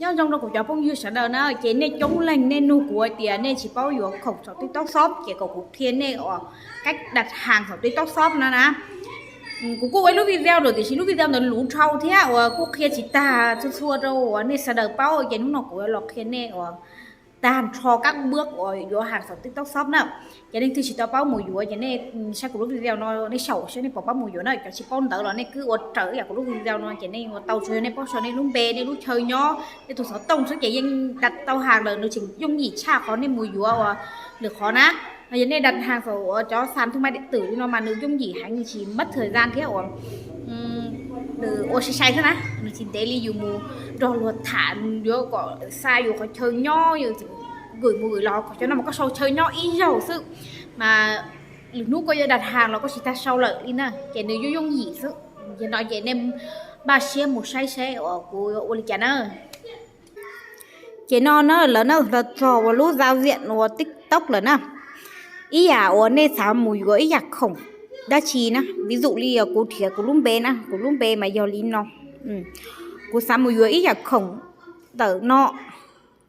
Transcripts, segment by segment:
Nyob zoo rau kuv cov phooj ywg sawv daws na, ces nej coob leej nej nug kuv tias nej tsis paub yuav khoom saum TikTok Shop, ces kom kuv qhia nej uas cách đặt hàng saum TikTok Shop no na. Kuv kuj ua ib lub video lawm tiam sis lub video ntawd luv dhau thiab uas kuj qhia tsis tag txhua txhua rau uas nej sawv daws paub, ces hnub no kuv los qhia nej uas tag nrho các bước uas yuav hàng saum TikTok Shop na. Ces nej twg tsis tau paub mus yuav ces nej saib kuv lub video no nej xyaum saib nej puas paub mus yuav na. Cov tsis paub ntawv los nej kuj ua raws yam kuv lub video no ces nej ua tau, tsuas yog nej paub sau nej lub npe, nej lub chaw nyob, nej tus xov tooj xwb ces yeej đặt tau hàng lawm, nws tseem yooj yim tshaj qhov nej mus yuav uas lwm qhov na. Yog nej đặt hàng saum uas cov sàn thương mại điện tử li no mas nws yooj yim heev, nws tsis mất thời gian thiab uas nws ua sai sai xwb na, nws tsis ntev li yus mus nrog luag tham yuav kom xa yus qhov chaw nyob, yus gửi mus gửi los, qhov chaw no mas koj sau chaw nyob ib zaug xwb mas lwm hnub koj yuav đặt hàng los koj tsis tau sau lawm li na, ces nws yooj yooj yim xwb. Yog no ces nej npaj siab mus saib seb uas kuv ua li cas na. Ces no na lawv na, lawv txog ua lub giao diện ua TikTok lawm na. Ib yam uas nej xav mus yuav ib yam khoom dab tsi na, ví dụ li kuv thiab kuv lub npe na, kuv lub npe mas yog li no. Kuv xav mus yuav ib yam khoom ntawm no,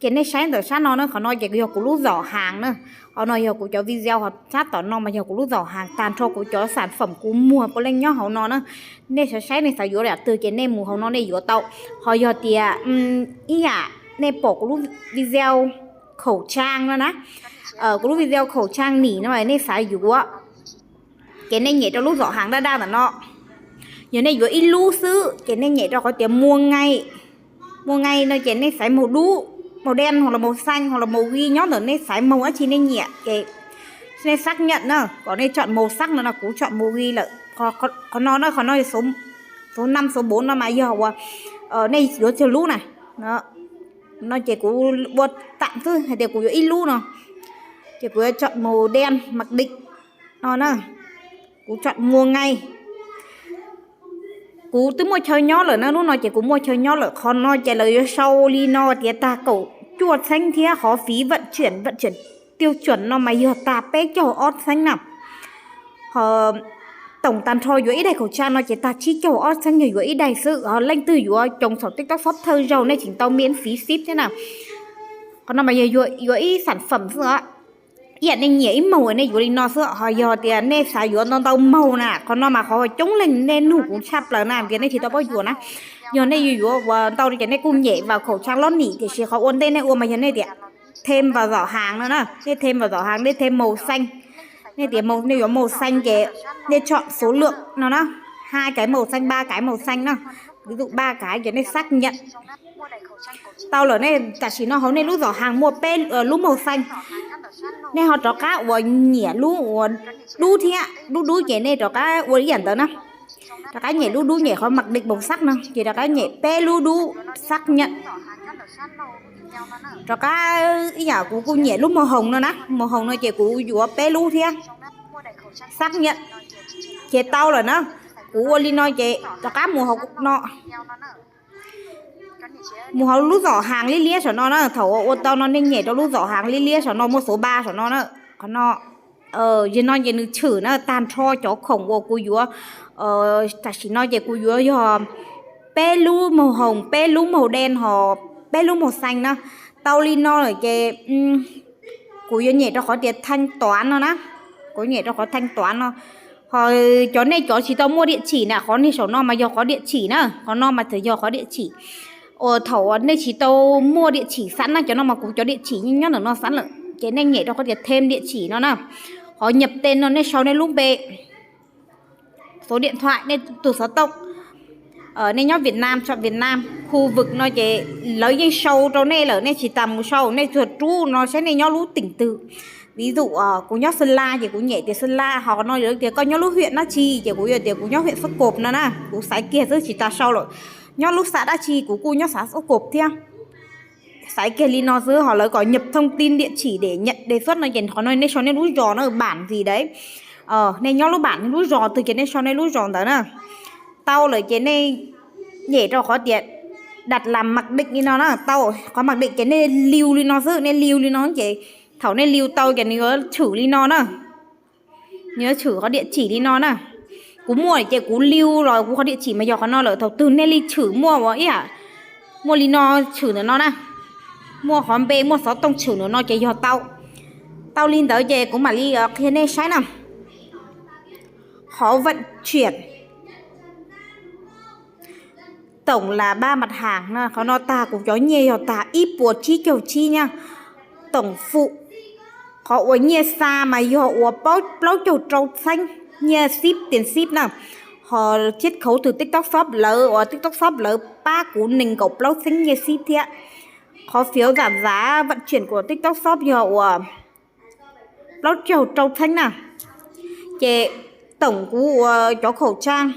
ces nej saib ntawm sab no na, qhov no ces yog kuv lub giỏ hàng na. Qhov no yog kuv cov video, ho sab tom no mas yog kuv lub giỏ hàng, tag nrho kuv cov sản phẩm kuv muag puav leej nyob hauv no na. Nej xav saib nej xav yuav yam twg ces nej mus hauv no nej yuav tau. Ho yog tias ib yam nej pom kuv lub video khẩu trang no na, kuv lub video khẩu trang nim no nej xav yuav, ces nej nyem rau lub giỏ hàng daj daj ntawm no. Yog nej yuav ib lub xwb ces nej nyem rau qhov tias mua ngay. Mua ngay no ces nej xaiv màu đu, màu đen hoặc là màu xanh hoặc là màu ghi, nyob ntawm nej xaiv màu dab tsi nej nyiam ces nej xác nhận na, kom nej chọn màu sắc no no, kuv chọn màu ghi lawm. Qhov no na, qhov no số năm số bốn no mas yog uas nej yuav tsawg lub na. No ces kuv ua tạm xwb hais tias kuv yuav ib lub no, ces kuv yuav chọn màu đen mặc định no na. Kuv chọn mua ngay. Kuv twb muaj chaw nyob lawm na, lub no ces kuv muaj chaw nyob lawm. Qhov no ces lawv yuav sau li no tias tag kaum cuaj txheeb thiab qhov phí vận chuyển, vận chuyển tiêu chuẩn no mas yog tag peb caug ob txheeb na. Ho tổng tag nrho yuav ib daim khẩu trang no ces tag tsib caug ob txheeb yog yuav ib daim xwb. Ho leej twg yuav khoom saum TikTok Shop thawj zaug nej tseem tau miễn phí ship thiab na. Qhov no mas yog yuav ib sản phẩm xwb os. Ib yam nej nyiam ib màu nej yuav li no xwb, ho yog tias nej xav yuav ntau ntau màu na, qhov no mas qhov coob leej nej nug kuv tshaj plaws na, tias nej tsis tau paub yuav na. Yog nej yuav yuav ua ntau ces nej kuj nyem vào khẩu trang lót nỉ, tiam sis qhov ua ntej nej ua mas yog nej tias thêm vào giỏ hàng no na, nej thêm vào giỏ hàng, nej thêm màu xanh. Nej tias màu, nej yuav màu xanh ces nej chọn số lượng no na, hai cái màu xanh, ba cái màu xanh na. Ví dụ ba cái ces nej xác nhận. Tau lawm, nej tam sim no hauv nej lub giỏ hàng muaj peb lub màu xanh. Nej ho rov qab uas nyiam lub uas dub thiab, lub dub ces nej rov qab ua ib yam ntawd na. Rov qab nyem lub dub, nyem qhov mặc định màu sắc no ces rov qab nyem peb lub dub xác nhận. Rov qab ib yam kuv kuj nyiam lub màu hồng no na, màu hồng no ces kuv yuav peb lub thiab xác nhận. Ces tau lawm na, kuv ua li no ces rov qab mus hauv no. Mus hauv lub giỏ hàng liab liab saum no na, thaum ua tau no nej nyem rau lub giỏ hàng liab liab saum no muaj số ba saum no na. Qhov no, yog no ces nws tshwm na tag nrho cov khoom uas kuv yuav. Tam sim no ces kuv yuav yog peb lub màu hồng, peb lub màu đen ho peb lub màu xanh na. Tau li no lawm ces kuv yuav nyem rau qhov tias thanh toán no na. Kuv nyem rau qhov thanh toán no. Ho cov nej cov tsis tau muaj địa chỉ na, qhov nej saum no mas yog qhov địa chỉ na, qhov no mas txawm yog qhov địa chỉ. Uas thaum nej tsis tau muaj địa chỉ sẵn na, cov no mas kuv cov địa chỉ nyob ntawm no sẵn lawm ces nej nyem rau qhov tias thêm địa chỉ no na. Qhov nhập tên no nej sau nej lub npe, số điện thoại, nej tus xov tooj. Nej nyob Việt Nam, chọn Việt Nam, khu vực no ces lawv yeej sau rau nej lawm, nej tsis tas mus sau, nej tsuas rub no saib nej nyob lub tỉnh twg. Ví dụ kuv nyob Sơn La ces kuv nyem tias Sơn La, ho no lawv tias koj nyob lub huyện dab tsi ces kuv yuav tias kuv nyob huyện Sốp Cộp no na, kuv xaiv kiag xwb tsis tas sau lawm. Nyob lub xã dab tsi kuv kuj nyob xã Sốp Cộp thiab. Xaiv kiag li no xwb, ho lawv kom nhập thông tin địa chỉ để nhận đề xuất no ces qhov no nej sau nej lub zos na, bản gì đấy. Nej nyob lub bản, lub zos twg ces nej sau nej lub zos ntawd na. Tau lawm ces nej nyem rau qhov tias đặt làm mặc định li no na, tau qhov mặc định ces nej lưu li no xwb, nej lưu li no ces thaum nej lưu tau ces nws yuav tshwm li no na. Nws yuav tshwm qhov địa chỉ li no na. Kuv muaj ces kuv lưu los kuv qhov địa chỉ mas yog qhov no lawm, thaum twg nej li tshwm muaj ua ib yam Muaj li no tshwm ntawm no na, muaj qhov npe muaj xov tooj tshwm ntawm no ces yog tau. Tau li ntawd ces kuv mam li qhia nej saib na. Qhov vận chuyển tổng là ba mặt hàng no, qhov no tag kuv cov nyiaj yog tag ib puas tsib caug tsib na. Tổng phụ, qhov uas nyiaj xa mas yog uas plaub caug rau txheeb nyiaj ship, tiền ship na. Ho chiết khấu từ TikTok Shop lawv uas TikTok Shop lawv pab kuv nees nkaum plaub txheeb nyiaj ship thiab. Qhov phiếu giảm giá vận chuyển của TikTok Shop yog uas plaub caug rau txheeb na. Ces tổng kuv uas cov khẩu trang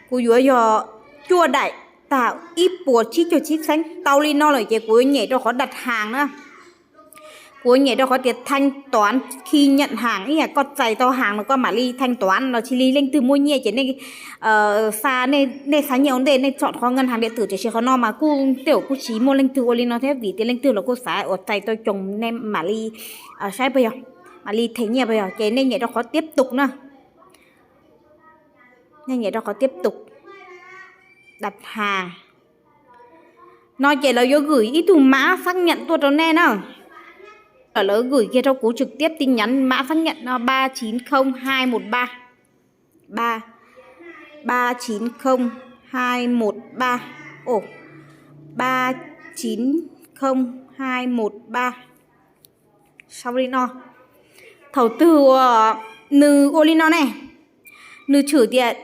kuv yuav yog cuaj daim tag ib puas tsib caug tsib txheeb. Tau li no lawm ces kuv yuav nyem rau qhov đặt hàng na. Kuv yuav nyem rau qhov tias thanh toán khi nhận hàng, ib yam koj txais tau hàng no koj mam li thanh toán los sis li leej twg muaj nyiaj ces nej xa, nej xa nyiaj ua ntej nej chọn qhov ngân hàng điện tử, tiam sis qhov no mas kuj tej zaum kuj tsis muaj leej twg ua li no thiab vim tias leej twg los kuj xav uas txais tau coos nej mam li saib puas yog, mam li them nyiaj puas yog. Ces nej nyem rau qhov tiếp tục na. Nej nyem rau qhov tiếp tục đặt hàng no ces lawv yuav gửi ib tug mã xác nhận tuaj rau nej na. Lawv gửi kiag rau kuv trực tiếp tin nhắn mã xác nhận no, ba chín không hai một ba, ba, ba chín không hai một ba, ồ, ba chín không hai một ba. Sau li no, thaum twg uas nws ua li no ne, nws tshwm tias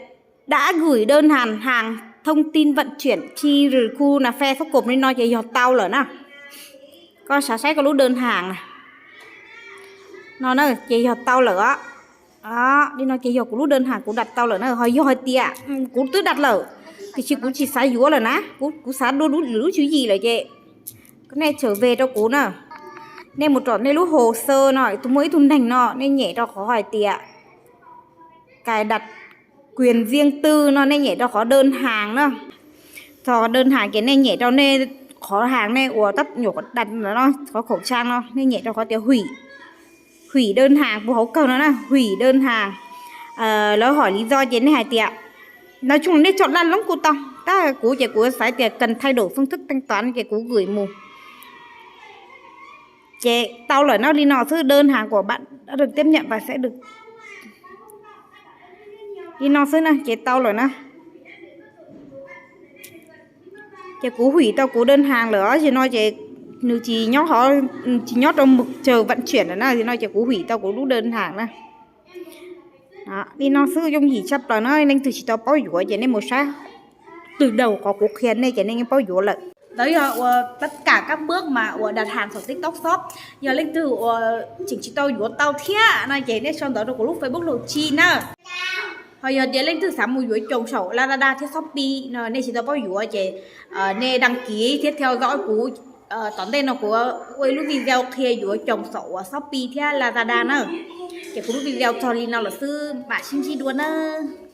đã gửi đơn hàng, hàng thông tin vận chuyển chi rư khu na fe xab kom li no ces yog tau lawm na. Koj sav saib koj lub đơn hàng no na ces yog tau lawm os. Li no ces yog kuv lub đơn hàng kuv đặt tau lawm na. Ho yog hais tias kuv twb đặt lawm tiam sis kuv tsis xav yuav lawm na, kuv xav dua lwm lub tswv yim lawm ces nej trở về rau kuv na. Nej mus rau nej lub hồ sơ no, tus muaj ib tug neeg no nej nyem rau qhov hais tias cài đặt quyền riêng tư no, nej nyem rau qhov đơn hàng na. Txog đơn hàng ces nej nyem rau nej qhov hàng nej uas tab nyuam qhuav đặt no, qhov khẩu trang no nej nyem rau qhov tias hủy, hủy đơn hàng puag hauv kawg no na, hủy đơn hàng. Lawv hỏi lý do ces nej hais tias, nói chung là nej chọn lab loob kuj tau, tab kuv ces kuv xav tias cần thay đổi phương thức thanh toán ces kuv gửi mus. Ces tau lawm na, li no xwb, đơn hàng của bạn đã được tiếp nhận và sẽ được, li no xwb na ces tau lawm na. Ces kuv hủy tau kuv đơn hàng lawm os, yog no ces nws tsis nyob, tsis nyob rau mục chờ vận chuyển lawm na, yog no ces kuv hủy tau kuv lub đơn hàng na. Li no xwb, yooj yim tshaj plaws na, leej twg tsis tau paub yuav ces nej mus saib từ đầu qhov kuv qhia nej ces nej yeej paub yuav lawm. Ntawd yog uas tất cả các bước mà uas đặt hàng saum TikTok Shop. Yog leej twg uas tseem tsis tau yuav tau thiab no ces nej sau ntawv rau kuv lub Facebook Laug Tsis na. Ho yog tias leej twg xav mus yuav coos saum Lazada thiab Shopee no nej tsis tau paub yuav ces nej đăng ký thiab theo dõi kuv. Tom ntej no kuv ua ib lub video qhia yuav coos saum uas Shopee thiab Lazada na. Ces kuv lub video txog li no lawm xwb, mam sib ntsib dua nawb.